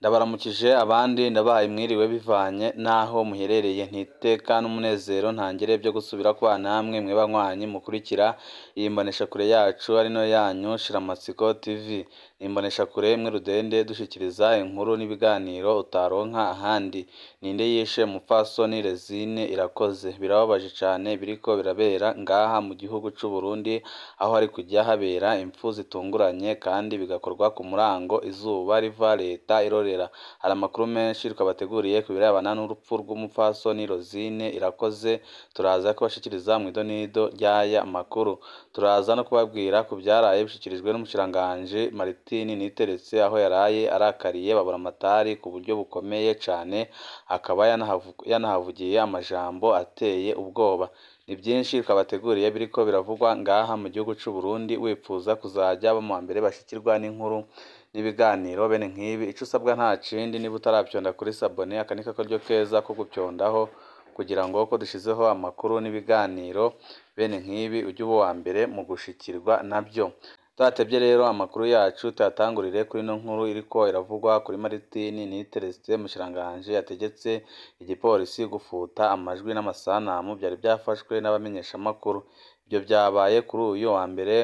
Ndabaramukije abandi ndabahaye mwiriwe bivanye n'aho muherereye, ntiteka n'umunezero ntangere byo gusubira kubana namwe mwe banywanyi mukurikira iyi mboneshakure yacu ari nayo yanyu Shiramatsiko TV. Ni imboneshakure imwe rudende dushikiriza inkuru n'ibiganiro utaronka ahandi. Ninde yishe Mupfasoni Rosine Irakoze? Birababaje cane biriko birabera ngaha mu gihugu c'u Burundi, aho hari kujya habera impfu zitunguranye kandi bigakorwa ku murango izuba riva leta irorera. Hari amakuru menshi twabateguriye ku birebana n'urupfu rw'umupfasoni Rosine Irakoze, turaza kubashikiriza mw'idonido ry'aya makuru. Turaza no kubabwira ku vyaraye bishikirijwe n'umushikiranganji Martin Niteretse, aho yaraye arakariye Baburamatari ku buryo bukomeye cane, akaba yanahavugiye amajambo ateye ubwoba. Ni vyinshi twabateguriye biriko biravugwa ngaha mu gihugu c'u Burundi, wipfuza kuzaja aba muwambere bashikirwa n'inkuru n'ibiganiro bene nk'ibi, ico usabwa nta kindi niba utaravyonda kuri sabone, aka ni akaryo keza ko gupyondaho kugira ngo ko dushizeho amakuru n'ibiganiro bene nk'ibi uje uba uwambere mu gushikirwa navyo. Tudatevye rero amakuru yacu tuyatangurire kuri ino nkuru iriko iravugwa kuri Martin Niteretse, umushikiranganji yategetse igipolisi gufuta amajwi n'amasanamu vyari vyafashwe n'abamenyeshamakuru. Ivyo vyabaye kuri uyu wa mbere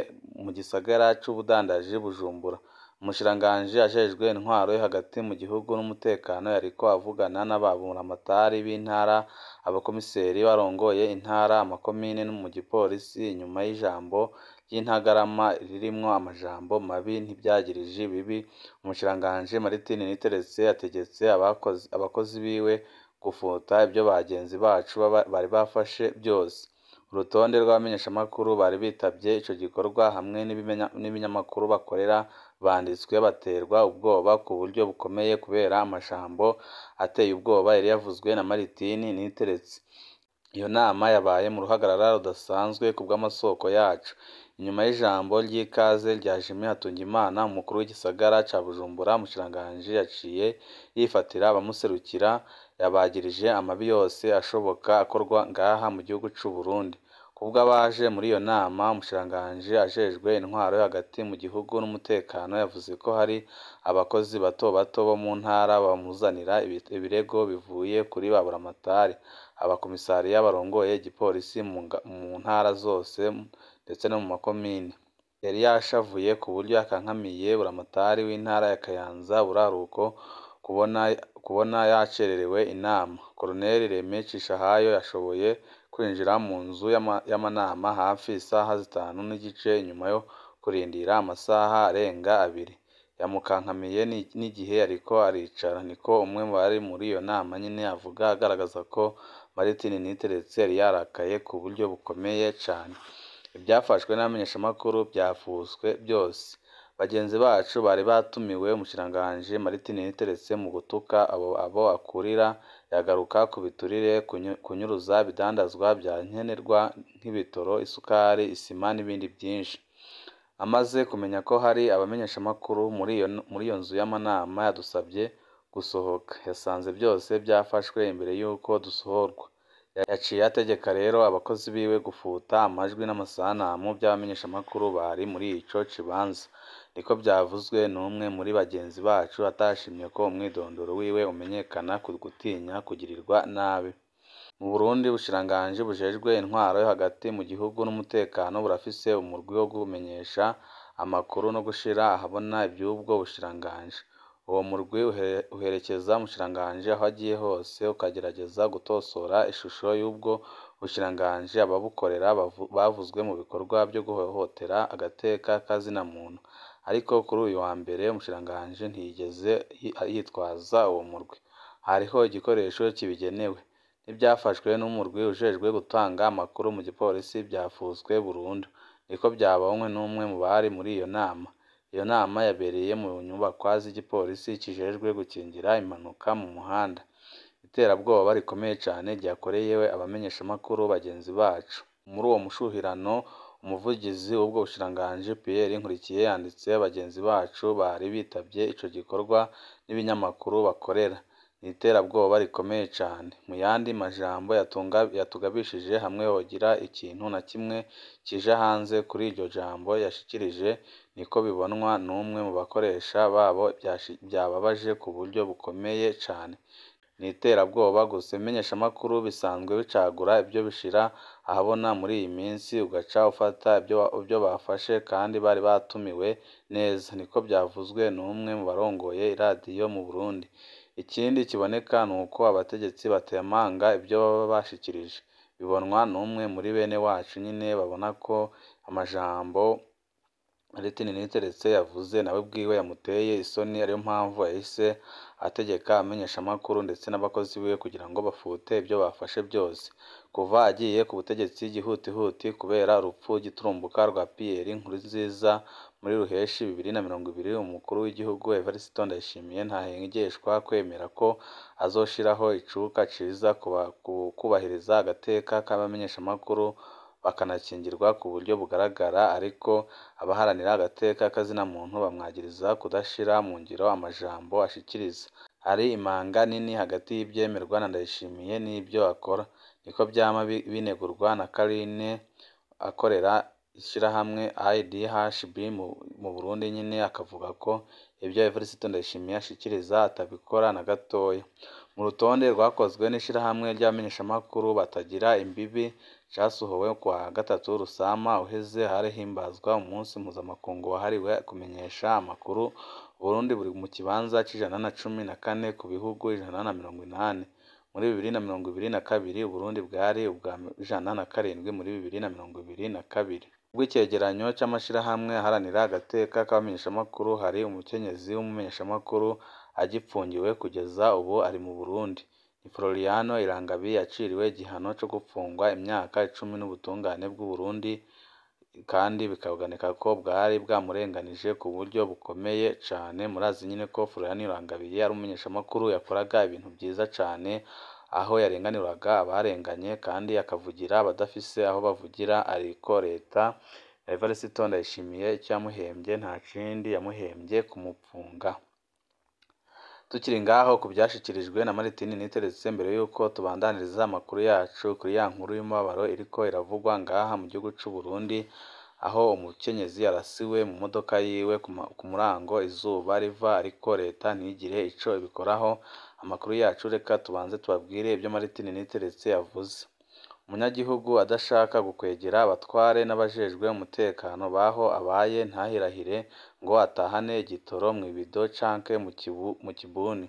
mu gisagara c'ubudandaji Bujumbura. Umushikiranganji ajejwe intwaro yo hagati mu gihugu n'umutekano yariko avugana n'ababuramatari b'intara, abakomiseri barongoye intara, amakomine no mu gipolisi inyuma y'ijambo ry'intagarama ririmwo amajambo mabi n'ivyagiriji bibi. Umushikiranganji Martin Niteretse yategetse abakozi biwe gufuta ivyo bagenzi bacu bari bafashe vyose. Urutonde rw'abamenyeshamakuru bari bitavye ico gikorwa hamwe n'ibinyamakuru bakorera banditswe baterwa ubwoba ku buryo bukomeye kubera amajambo ateye ubwoba yari yavuzwe na Martin Niteretse. Iyo nama yabaye mu ruhagarara rudasanzwe kubw'amasoko yacu. Inyuma y'ijambo ry'ikaze rya Jimmy Hatungimana, umukuru w'igisagara ca Bujumbura, umushikiranganji yaciye yifatira abamuserukira, yabagirije amabi yose ashoboka akorwa ngaha mu gihugu c'u Burundi. Kubw'abaje muri iyo nama, umushikiranganji ajejwe intwaro yo hagati mu gihugu n'umutekano yavuze ko hari abakozi bato bato bo mu ntara bamuzanira ibirego bivuye kuri ba buramatari, abakomisariya barongoye igipolisi mu ntara zose ndetse no mu makomine. Yari yashavuye ku buryo yakankamiye buramatari w'intara ya Kayanza buraruko kubona yacererewe inama. Colonel Remy Cishahayo yashoboye kwinjira mu nzu y'amanama hafi isaha 5:30 inyuma yo kurindira amasaha arenga 2. Yamukankamiye n'igihe yariko aricara, niko umwe mu bari muri iyo nama nyene avuga, agaragaza ko Martin Niteretse yari yarakaye ku buryo bukomeye cane. Ivyafashwe n'abamenyeshamakuru vyafuswe vyose. Bagenzi bacu bari batumiwe umushikiranganji Martin Niteretse mu gutuka abo akurira, yagaruka ku biturire, kunyuruza ibidandazwa vya nkenerwa nk'ibitoro, isukari, isima n'ibindi vyinshi. Amaze kumenya ko hari abamenyeshamakuru muri iyo nzu y'amanama yadusavye gusohoka. Yasanze vyose vyafashwe imbere y'uko dusohorwa. Yaciye ategeka rero abakozi biwe gufuta amajwi n'amasanamu vy'abamenyeshamakuru bari muri ico kibanza. Niko vyavuzwe n'umwe muri bagenzi bacu atashimye ko umwidondoro wiwe umenyekana ku gutinya kugirirwa nabi. Mu Burundi, ubushikiranganji bujejwe intwaro yo hagati mu gihugu n'umutekano burafise umurwi wo kumenyesha amakuru no gushira ahabona ivy'ubwo bushikiranganji. Uwo murwi uherekeza umushikiranganji aho agiye hose, ukagerageza gutosora ishusho y'ubwo bushikiranganji ababukorera bavuzwe mu bikorwa vyo guhohotera agateka kazina muntu. Ariko kuri uyu wa mbere umushikiranganji ntiyigeze yitwaza uwo murwi. Hariho igikoresho kibigenewe. N'ivyafashwe n'umurwi ujejwe gutanga amakuru mu gipolisi vyafuswe burundu. Niko vyabonywe n'umwe mu bari muri iyo nama. Iyo nama yabereye mu nyubakwa z'igipolisi kijejwe gukingira impanuka mu muhanda. Iterabwoba rikomeye cane ryakorewe abamenyeshamakuru bagenzi bacu. Muri uwo mushuhirano, umuvugizi w'ubwo bushikiranganji Pierre Nkurikiye yanditse bagenzi bacu bari bitavye ico gikorwa n'ibinyamakuru bakorera. Ni iterabwoba rikomeye cane. Mu yandi majambo yatugabishije hamwe hogira ikintu na kimwe kija hanze kuri iryo jambo yashikirije, niko bibonwa n'umwe mu bakoresha babo vyababaje ku buryo bukomeye cane. Ni iterabwoba gusa. Ibimenyeshamakuru bisanzwe bicagura ivyo bishira ahabona muri iyi minsi, ugaca ufata ivyo bafashe kandi bari batumiwe neza, niko vyavuzwe n'umwe mu barongoye iradiyo mu Burundi. Ikindi kiboneka nuko abategetsi batemanga ivyo baba bashikirije. Bibonwa n'umwe muri bene wacu nyene babona ko amajambo Martin Niteretse yavuze nawe ubwiwe yamuteye isoni, ariyo mpamvu yahise ategeka abamenyeshamakuru ndetse n'abakozi biwe kugira ngo bafute ivyo bafashe byose. Kuva agiye ku butegetsi gihutihuti kubera urupfu giturumbuka rwa Pierre Nkurunziza muri Ruheshi 2020, umukuru w'igihugu Evariste Ndayishimiye ntahengeshwa kwemera ko azoshiraho icuka ciza kubahiriza agateka k'abamenyeshamakuru bakanakingirwa ku buryo bugaragara, ariko abaharanira agateka k'azina muntu bamwagiriza kudashira mu ngiro amajambo ashikiriza. Hari imanga nini hagati y'ivyemerwa na Ndayishimiye n'ivyo akora, niko vyama binegurwa na Carine akorera ishirahamwe IDHB mu Burundi nyene, akavuga ko ivyo Evariste Ndayishimiye ashikiriza atabikora na gatoya. Mu rutonde rwakozwe n'ishirahamwe ry'abamenyeshamakuru batagira imbibi casohowe kuwa gatatu Rusama uheze, harihimbazwa umunsi mpuzamakungu wahariwe kumenyesha amakuru, Uburundi buri mu kibanza c'114 ku bihugu 180. Muri 2022 Uburundi bwari ubwa 107 muri 2022. Kubw'icegeranyo c'amashirahamwe aharanira agateka k'abamenyeshamakuru, hari umukenyezi w'umumenyeshamakuru agipfungiwe kugeza ubu ari mu Burundi. Ni Floriano Irangabiye yaciriwe igihano co gupfungwa imyaka 10 n'ubutungane bw'Uburundi, kandi bikaboneka ko bwari bwamurenganije ku buryo bukomeye cane. Murazi nyene ko Floriano Irangabiye ari umumenyeshamakuru yakoraga ibintu vyiza cane, aho yarenganuraga abarenganye kandi akavugira abadafise aho bavugira, ariko leta ya Evariste Ndayishimiye ico yamuhemvye nta kindi yamuhemvye kumupfunga. Tukiri ngaho ku vyashikirijwe na Martin Niteretse, mbere yuko tubandaniriza amakuru yacu kuri ya nkuru y'umubabaro iriko iravugwa ngaha mu gihugu c'u Burundi, aho umukenyezi yarasiwe mu modoka yiwe ku murango izuba riva, ariko leta ntigire ico ibikoraho. Amakuru yacu reka tubanze tubabwire ivyo Martin Niteretse yavuze. Umunyagihugu adashaka gukwegera abatware n'abajejwe umutekano baho abaye ntahirahire ngo atahane igitoro mw'ibido canke mu kibuni.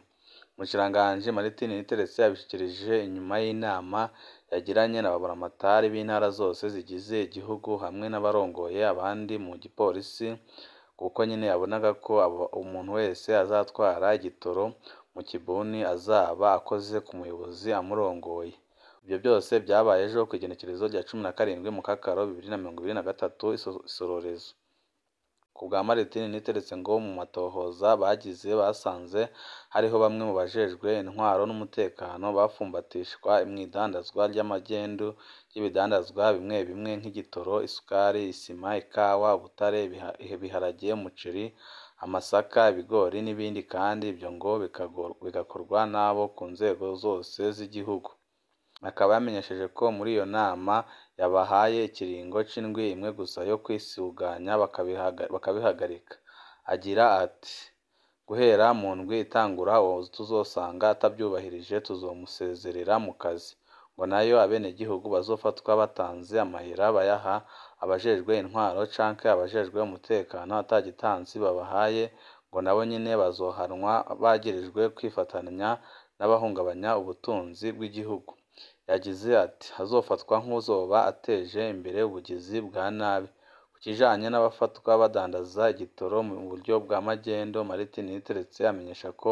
Umushikiranganji Martin Niteretse yabishikirije inyuma y'inama yagiranye na baburamatari b'intara zose zigize igihugu hamwe n'abarongoye abandi mu gipolisi, kuko nyene yabonaga ko umuntu wese azatwara igitoro mu kibuni azaba akoze ku muyobozi amurongoye. Ivyo vyose vyabaye ejo kw'igenekerezo rya 17 Mukakaro 2023 Isororezo. Ku bwa Martin Niteretse ngo mu matohoza bagize basanze hariho bamwe mu bajejwe intwaro n'umutekano bafumbatishwa mw'idandazwa ry'amagendu ry'ibidandazwa bimwe bimwe nk'igitoro, isukari, isima, ikawa, ubutare, ibiharage, umuceri, amasaka, ibigori n'ibindi, kandi ivyo ngo bigakorwa n'abo ku nzego zose z'igihugu. Akaba yamenyesheje ko muri iyo nama yabahaye ikiringo c'indwi imwe gusa yo kwisuganya bakabihagarika. Agira ati "Guhera mu ndwi itangura uwo tuzosanga atavyubahirije tuzomusezerera mu kazi." Ngo nayo abenegihugu bazofatwa batanze amahera bayaha abajejwe intwaro canke abajejwe umutekano ata gitansi babahaye, ngo nabo nyene bazohanwa bagirijwe kwifatanya n'abahungabanya ubutunzi bw'igihugu. Yagize ati "Hazofatwa nk'uwuzoba ateje imbere ubugizi bwa nabi." Ku kijanye n'abafatwa badandaza igitoro mu buryo bwa magendu, Martin Niteretse amenyesha ko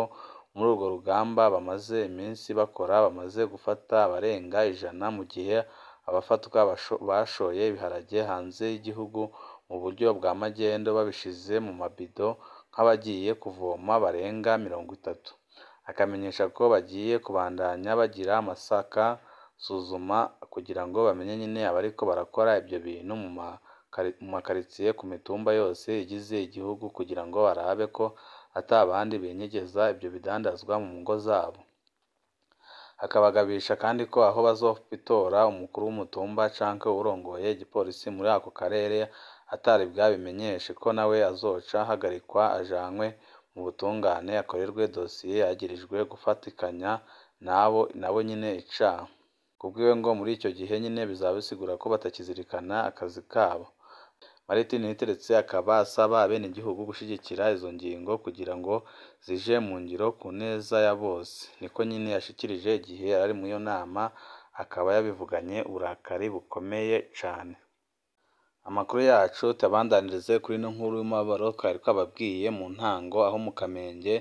muri urwo rugamba bamaze iminsi bakora bamaze gufata abarenga 100, mu gihe abafatwa bashoye ibiharage hanze y'igihugu mu buryo bwa magendu babishize mu mabido nk'abagiye kuvoma barenga 30. Akamenyesha ko bagiye kubandanya bagira amasaka suzuma kugira ngo bamenye nyene abariko barakora ivyo bintu mu makaritsiye ku mitumba yose igize igihugu, kugira ngo barabe ko ata bandi binyegeza ivyo bidandazwa mu ngo zabo. Akabagabisha kandi ko aho bazobitora umukuru w'umutumba canke uwurongoye igipolisi muri ako karere atari bwabimenyeshe ko nawe azoca ahagarikwa ajanwe mu butungane akorerwe dosiye yagirijwe gufatikanya nabo nyene icaha. Kubwiwe ngo muri ico gihe nyene bizaba bisigura ko batakizirikana akazi kabo. Martin Niteretse akaba asaba abenegihugu gushigikira izo ngingo kugira ngo zije mu ngiro ku neza ya bose. Niko nyene yashikirije igihe yarari mw'iyo nama, akaba yabivuganye uburakari bukomeye cane. Amakuru yacu tuyabandanirize kuri ino nkuru y'umubabaro twari twababwiye mu ntango, aho mu Kamenge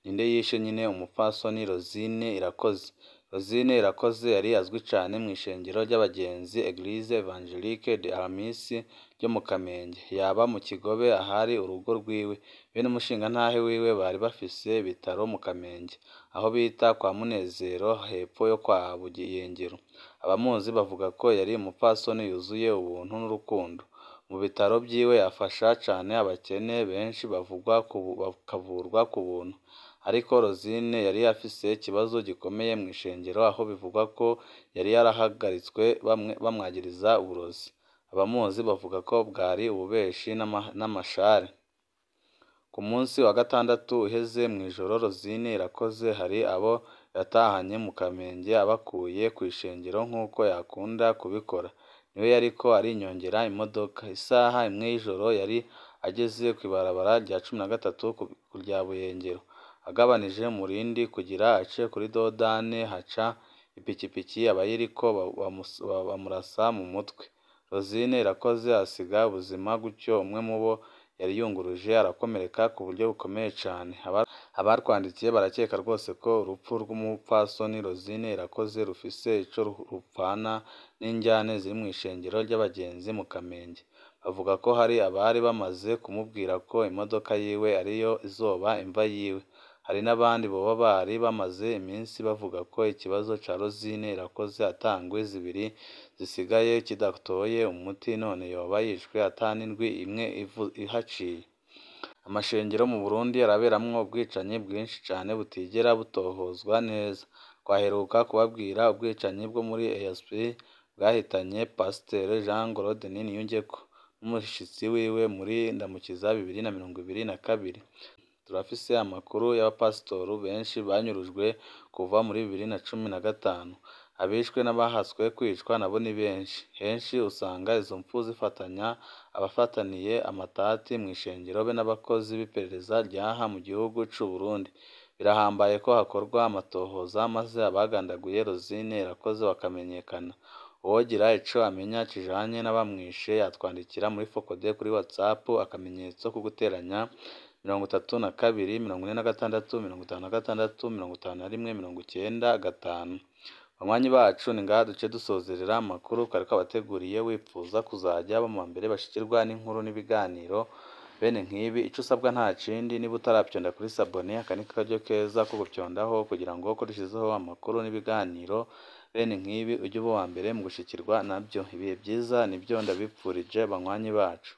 ninde yishe nyene umupfasoni Rosine Irakoze. Rosine Irakoze yari azwi cane mw'ishengero ry'abagenzi Eglise Evangelique de Amis ryo mu Kamenge. Yaba mu Kigobe ahari urugo rwiwe. Bene umushingantahe wiwe bari bafise ibitaro mu Kamenge, aho bita kwa Munezero hepfo yo kwa Buyengero. Abamuzi bavuga ko yari umupfasoni yuzuye ubuntu n'urukundo. Mu bitaro vyiwe afasha cane abakene benshi bakavurwa ku buntu. Ariko Rosine yari afise ikibazo gikomeye mw'ishengero, aho bivugwa ko yari yarahagaritswe bamwagiriza uburozi. Abamuzi bavuga ko bwari ububeshi n'amashari. Ku munsi wa gatandatu uheze mw'ijoro, Rosine Irakoze hari abo yatahanye mu Kamenge abakuye kw'ishengero nk'uko yakunda kubikora. Niwe yariko arinyongera imodoka. Isaha imwe y'ijoro yari ageze kw'ibarabara rya 13 rya Buyengero, agabanije umurindi kugira ace kuri dodane, haca ipikipiki abayiriko bamurasa mu mutwe. Rosine Irakoze asiga ubuzima gutyo, umwe mubo yari yunguruje arakomereka ku buryo bukomeye cane. Abarwandikiye barakeka rwose ko urupfu rw'umupfasoni Rosine Irakoze rufise ico rupfana n'injyane ziri mw'ishengero ry'abagenzi mu Kamenge. Bavuga ko hari abari bamaze kumubwira ko imodoka yiwe ariyo izoba imva yiwe. Hari n'abandi boba bari bamaze iminsi bavuga ko ikibazo ca Rosine Irakoze ata ndwi zibiri zisigaye kidatoye umuti, none yoba yishwe ata n'indwi imwe ihaciye. Amashengero mu Burundi araberamwo ubwicanyi bwinshi cane butigera butohozwa neza. Twaheruka kubabwira ubwicanyi bwo muri EASP bwahitanye Pasiteri Jean Claude Niyungeko n'umushitsi wiwe muri Ndamukiza 2022. Turafise amakuru y'abapasitoru benshi banyurujwe kuva muri 2015. Abishwe n'abahaswe kwicwa nabo ni benshi. Henshi usanga izo mpfu zifatanya abafataniye amatati mw'ishengero be n'abakozi b'iperereza ryaha mu gihugu c'u Burundi. Birahambaye ko hakorwa amatohoza maze abagandaguye Rosine Irakoze bakamenyekana. Uwogira ico amenya kijanye n'abamwishe yatwandikira muri Focode kuri WhatsApp akamenyetso ko guteranya 32 46 56 51 95. Banywanyi bacu, ni ngaha duce dusozerera amakuru twari twabateguriye. Wipfuza kuzajya aba mu mbere bashikirwa n'inkuru n'ibiganiro bene nk'ibi, ico usabwa nta kindi, niba utaravyonda kuri sabone, aka ni karyo keza ko gupyondaho kugira ngo ko dushizeho amakuru n'ibiganiro bene nk'ibi ujye uba uwa mbere mu gushikirwa nabyo. Ibihe vyiza nivyo ndabipfurije banywanyi bacu.